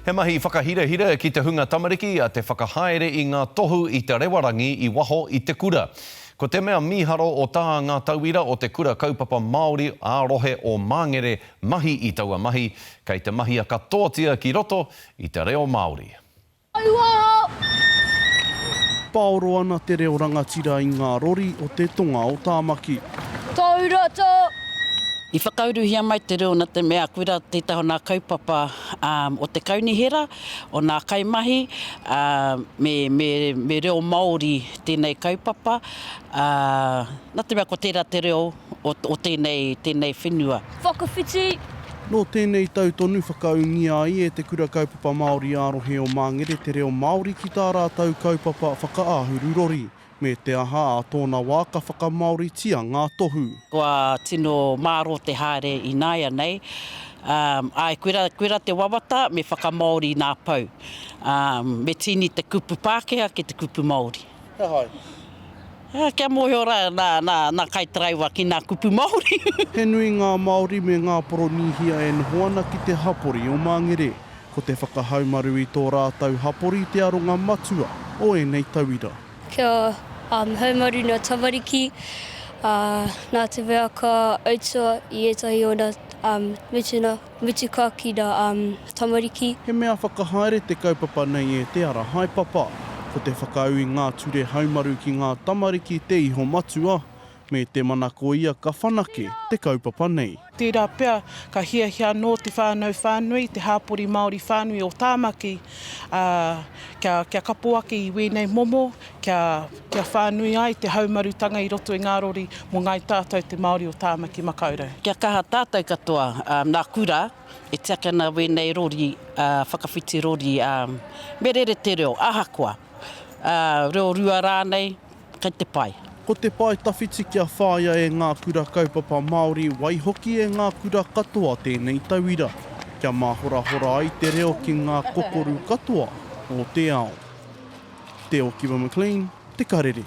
He mahi whakahirahira ki te hunga tamariki a te whakahaere i ngā tohu i te rewarangi i waho i te kura. Ko te mea mīharo o tā ngā tauira o te Kura Kaupapa Māori ā-rohe o Māngere mahi i taua mahi, kei te mahia katoatia ki roto i te reo Māori. Paoro ana te reo rangatira i ngā rori o te tonga o Tāmaki. Taurata! I whakauruhia mai te reo na te mea koira tētahi o nā kaupapa o te kaunihera, o nā kaimahi, me, me, me reo Māori tēnei kaupapa, na te mea ko tērā te reo o, o tēnei, tēnei whenua. Whakawhiti! Nō tēnei tau tonu whakaūngia ai e Te Kura Kaupapa Māori ā-Rohe o Māngere te reo Māori ki tā rātou kaupapa whakaāhuru rori. Me te aha, ā tōna wā ka whakamāoritia ngā tohu. Kua tino mārō te haere ināianei. Āe, koirā, koirā te wawata, me whakamāori nā pou. Me tīni te kupu Pākehā ki te kupu Māori. He aha ai? Kia mōhio rā nā, nā, nā kaitaraiwa ki nā kupu Māori. He nui ngā Māori me ngā Poronīhia e noho ana ki te hapori o Māngere. Ko te whakahaumaru i tō rātou hapori te aronga matua o ēnei tauira. Kia haumaru ngā tamariki, nā te mea ka autua i ētahi o ngā mutuna, mutuka ki ngā tamariki. He mea whakahaere te kaupapa nei e Te Ara Haepapa. Ko te whakaū i ngā ture haumaru ki ngā tamariki te iho matua, Me te manako ia ka whanake te kaupapa nei. Tērā pea ka hiahia anō te whānau whānui, te hāpori Māori whānui o Tāmaki, ā, kia, kia kapo ake i wēnei momo, kia, kia whānui ai te haumarutanga i roto i ngā rori mō ngāi tātou te Māori o Tāmaki Makaurau. Kia kaha tātou katoa, ā, nā kura e tiaki ana wēnei rori, ā, whakawhiti rori, ā, me rere te reo, ahakoa, ā, reo rua rānei, Kei te pai. Ko te pae tawhiti kia whāia e ngā kura kaupapa Māori, waihoki e ngā kura katoa tēnei tauira, kia māhorahora ai te reo ki ngā kokoru katoa o te ao. Te Okiwa McLean, Te Karere.